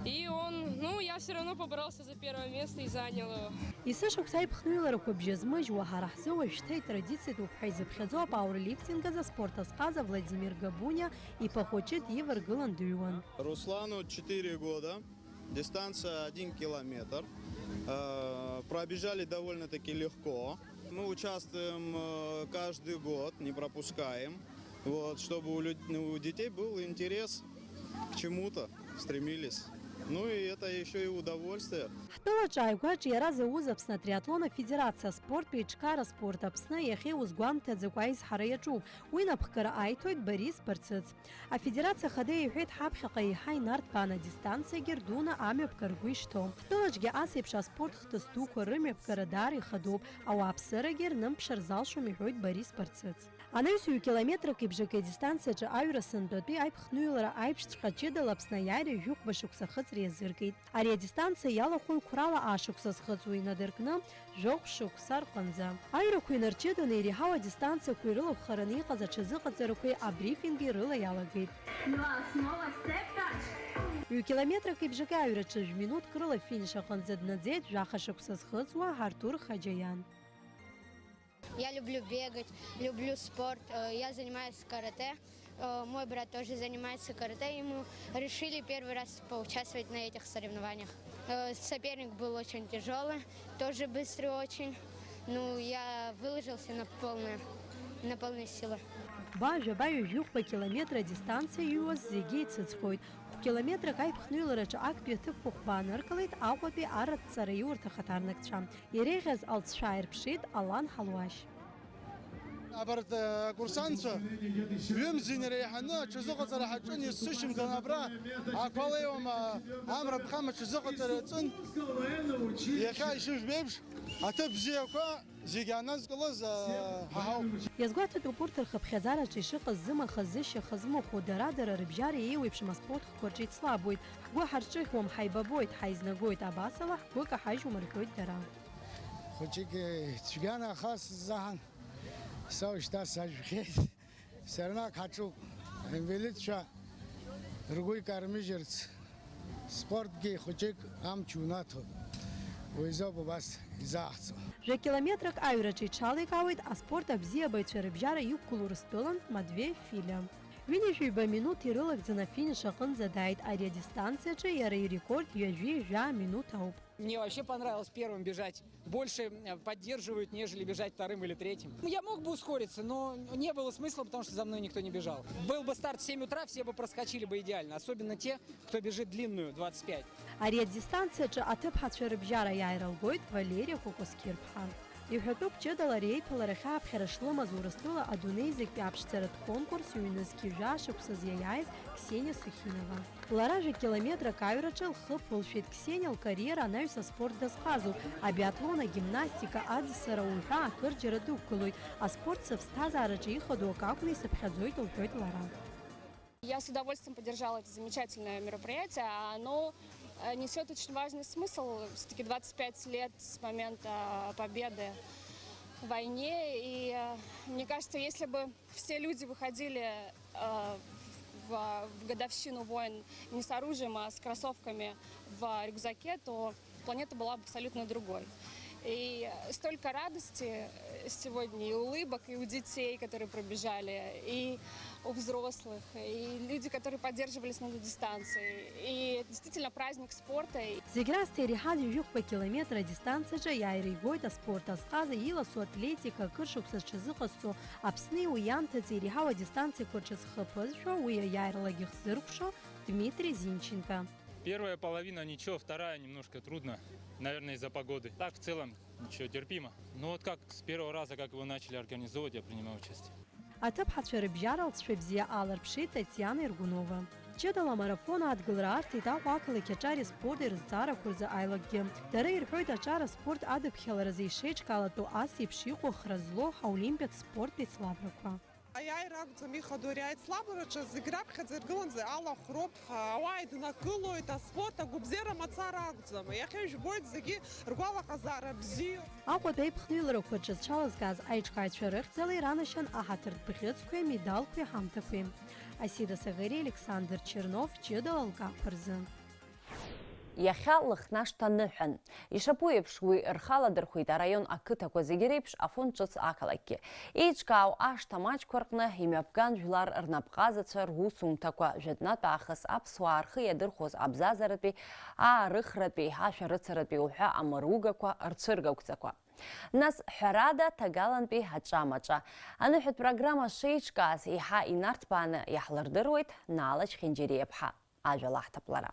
И он, ну, я всё равно поборолся за первое место и занял его. Есышықәса аиԥхныҩларақәа бжьазмыжьуа, ҳара ҳзы уажәшьҭа итрадициатәуп ҳәа изыԥхьаӡо апауерлифтинг азы аспорт азҟаза Владимир Габуниа иԥа хәыҷы диваргылан дыҩуан. Руслану четыре года, дистанция один километр. Э, пробежали довольно-таки легко. Мы участвуем, э, каждый год, не пропускаем. Вот, чтобы у люд-, ну, у детей был интерес к чему-то, стремились. Ну и это ещё и удовольствие. Ҳтәылаҿы ааигәаҿ иара зауз Аԥсны атриатлон афедерациа аспорттә еиҿкаара Спорт Аԥсны иахьа иузгәамҭаӡакәа аизҳара иаҿуп. Уи напхгара аиҭоит Борис Барцыц. Афедерациа ахада иҳәеит, ҳаԥхьаҟа еиҳа инарҭбаан адистанциагьы рдуны амҩаԥгара ргәы ишҭоу. Ҳтәылаҿгьы ас еиԥш аспорт хҭыс дуқәа рымҩаԥгара даара ихадоуп, ауааԥсырагьы рнымԥшыр залшом, иҳәоит Борис Барцыц. Анаҩс ҩ-километрак ибжаки адистанциаҿы аҩра сынтәатәи аиԥхныҩлара аиԥшҵәҟьа ҷыдала Аԥсны аиааира ҩажәихәба шықәса ахыҵра иазыркит. Ари адистанциа иалахәын қәрала ашықәса зхыҵуа инадыркны, жәохә шықәса рҟынӡа. Аҩрақәа инарҷыданы иреиҳау адистанциақәа ирылахәхараны иҟаз аҽазыҟаҵарақәеи абрифинги рыла иалагеит. Два слова, степ-тач! Ҩ-километрак ибжаки аҩраҿы жәминуҭк рыла финиш аҟынӡа днаӡеит жәаха шықәса зхыҵуа Артур Хаџьаиан. Я люблю бегать, люблю спорт, э, я занимаюсь каратэ. Э, мой брат тоже занимается каратэ, и мы решили первый раз поучаствовать на этих соревнованиях. Э, соперник был очень тяжелый, тоже быстрый очень. Ну, я выложился на полную, на полные силы. Хәба, жәаба, ҩажәихәба километр адистанциа иҩуаз зегьы еицыҵхьоит. Хә-километрак аиԥхныҩлараҿы актәи аҭыԥқәа хәба аныркылеит Аҟәатәи арратә ҵараиурҭа ахаҭарнакцәа. Иреиӷьыз алҵшәа ааирԥшит Алан Ҳалуашь. Абарҭ, э, акурсантцәа ҩымзи инареиҳаны аҽазыҟаҵара ҳаҿын, есышьыжьымҭан абра ақәа леиуама, амра ԥхам аҽазыҟаҵара иаҿын. Иахьа ишыжәбо еиԥш, аҭыԥ бзиақәа зегьы аназкылаз, э, ҳа ҳауп. Иазгәаҭатәуп урҭ рхыԥхьаӡараҿы ишыҟаз зымаха-зышьаха змыхәо, дара-дара рыбжьара еиуеиԥшым аспорт хкқәа рҿы ицлабуеит, ҳгәы ҳарҿыӷьуам, ҳаибабоит, ҳаизнагоит, абасала ҳгәы каҳажьуам рҳәоит дара. Хәыҷык, э, цәгьан, аха сзаҳан, са ушьҭа сажәхьеит. Сарнак ҳаҿуп. Инвалидцәа ргәы икармыжьырц, спортгьы хәыҷык амч унаҭоит. Уи азоуп убас изаҳҵо. Жәа-километрак аҩраҿы иҽаликаауеит аспорт абзиабаҩцәа рыбжьара иқәгылоу Урыстәылантә Матвеи Филиа. Ҩынҩажәи ҩба минуҭ ирылагӡаны афиниш аҟынӡа дааит, ари адистанциаҿы иара ирекорд ҩажәи жәа минуҭ ауп. Мне вообще понравилось первым бежать. Больше, э, поддерживают, нежели бежать вторым или третьим. Я мог бы ускориться, но не было смысла, потому что за мной никто не бежал. Был бы старт в семь утра, все бы проскочили бы идеально, особенно те, кто бежит длинную, двадцать пять. Ари адистанциаҿы аҭыԥҳацәа рыбжьара иааира лгоит Валериа Кәакәасқьыр-ԥҳа. Иҳәатәуп ҷыдала ари аиԥылара ахьааԥхьара шлымаз Урыстәыла адунеи зегьтәи аԥшӡаратә конкурс ҩнызқьи жәа шықәсазы иаиааиз Ксениа Сухинова. Лара жәа-километрак аҩраҿы лхы ԥылшәеит. Ксениа лкариера анаҩс аспорт дазҟазоуп. Абиатлон, агимнастика, аӡысара уҳәа акырџьара дықәгылоит. Аспорт сыԥсҭазаараҿы ихадоу акы акәны исыԥхьаӡоит, лҳәоит лара. Я с удовольствием поддержала это замечательное мероприятие. Оно, э, несёт очень важный смысл. Всё-таки двадцать пять лет с момента победы в войне. И, э, мне кажется, если бы все люди выходили, э, в, в годовщину войн не с оружием, а с кроссовками в рюкзаке, то планета была бы абсолютно другой. И столько радости, э, сегодня, и улыбок, и у детей, которые пробежали, и у взрослых, и люди, которые поддерживались на этой дистанции. И действительно праздник спорта. Зегь раасҭа иреиҳаз ҩажәихәба километр адистанциаҿы аиааира игоит аспорт азҟаза, иласу атлетика, акыр шықәса зҽазыҟазҵо Аԥсни уи иамҭаӡа иреиҳау адистанциақәа рҿы зхы ԥызшәо, уи аиааиралагьы хзыркәшо Дмитри Зинченко. Первая половина ничего, вторая немножко трудно, наверное, из-за погоды. Так, в целом, ничего, терпимо. Ну вот как с первого раза, как его начали организовывать, я принимаю участие. Аҭыԥҳацәа рыбжьара лҵшәа бзиа аларԥшит Татиана Иргунова. Ҷыдала амарафон адгылара арҭеит Аҟәа ақалақь аҿар спорти рызҵаарақәа рзы аилакгьы. Дара ирҳәоит аҿар аспорт адыԥхьаларазы ишеиҿкаалатәу ас еиԥш иҟоу хра злоу ҳаолимпиатә спорттә еицлабрақәа. Аиааира акәӡам ихадоу ари аицлабраҿы, зегь раԥхьаӡа иргыланы алахә роуп, ауаа еиднакылоит, аспорт агәабзиара мацара акәӡам. Иахьа ижәбоит зегьы ргәалаҟазаара бзиоуп. Аҟәатәи аиԥхныҩларақәа рҿы зҽалазкааз аиҿкааҩцәа рыхьӡала иранашьан аҳаҭыртә бӷьыцқәеи амедалқәеи ҳамҭақәеи. Асида Саӷери, Александр Чернов, ҷыдала алкаақәа рзы. Иахьа Лыхнашҭа ныҳәан. Ишаԥу еиԥш, уи рхы аладырхәеит араион ақыҭақәа зегьы реиԥш Афон ҿыц ақалақьгьы. Еиҿкаау ашҭа маҷқәа рҟны имҩаԥган жәлар рнапҟазацәа русумҭақәа, жәытәнатә аахыс аԥсуаа рхы иадырхәоз абзазаратәи, аарыхратәи, ашәарыцаратәи уҳәа амыругақәа рцәыргақәҵақәа. Нас, ҳәарада, ҭагалантәи аҿамаҿа. Аныҳәатә программа шеиҿкааз еиҳа инарҭбааны иаҳлырдыруеит Наала Чхинџьириаԥҳа. Ажәа лаҳҭап лара.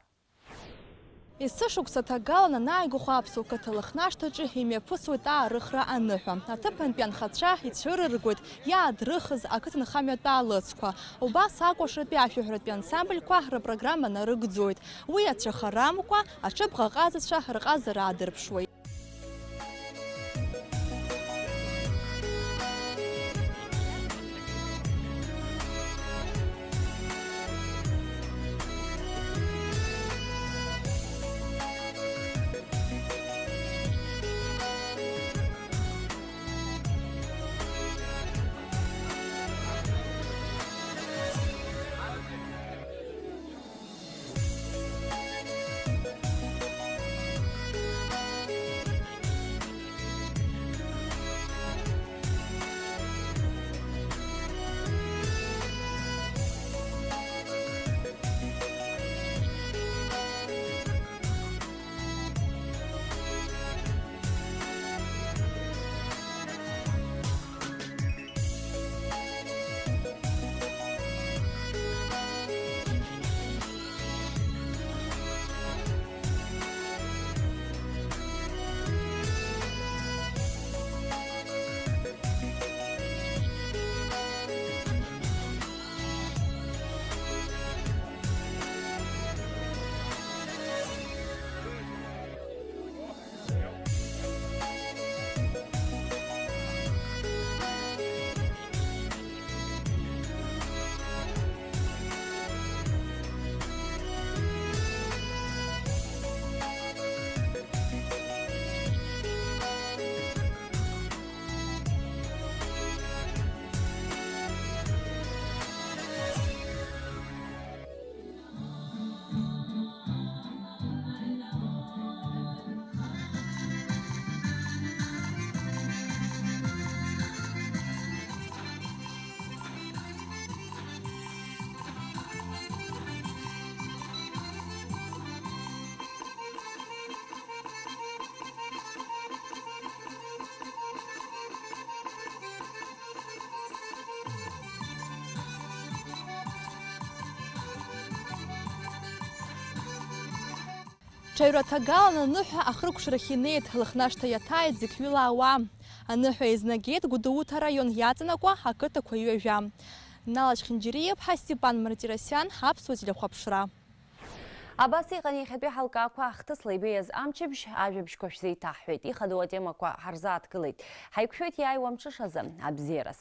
Есышықәса ҭагалан анааигәахо аԥсуа қыҭа Лыхнашҭаҿы имҩаԥысуеит аарыхра аныҳәа. Аҭыԥантәи анхацәа ицәырыргоит иаадрыхыз ақыҭанхамҩатә аалыҵқәа. Убас акәашатәи ашәаҳәаратәи ансамбльқәа рпрограмма нарыгӡоит. Уи ацәыхарамкәа, аҽыбӷаҟазацәа рҟазара аадырԥшуеит. Ҽаҩраҭагалан аныҳәа ахыркәшарахь инеит, Лыхнашҭа иаҭааит зықьҩыла ауаа. Аныҳәа еизнагеит Гәдоуҭа араион иаҵанакуа ақыҭақәа ҩажәа. Нала Чхинџьариа-иԥҳа, Степан Мартиросиан, Аԥсуа телехәаԥшра. Абас иҟан иахьатәи ҳалкаақәа. Ахҭысла ибеиаз амчыбжь ажәабжьқәа шәзеиҭаҳҳәеит, ихадоу атемақәа ҳарзааҭгылеит. Ҳаиқәшәоит иааиуа амҽышазы. Абзиараз!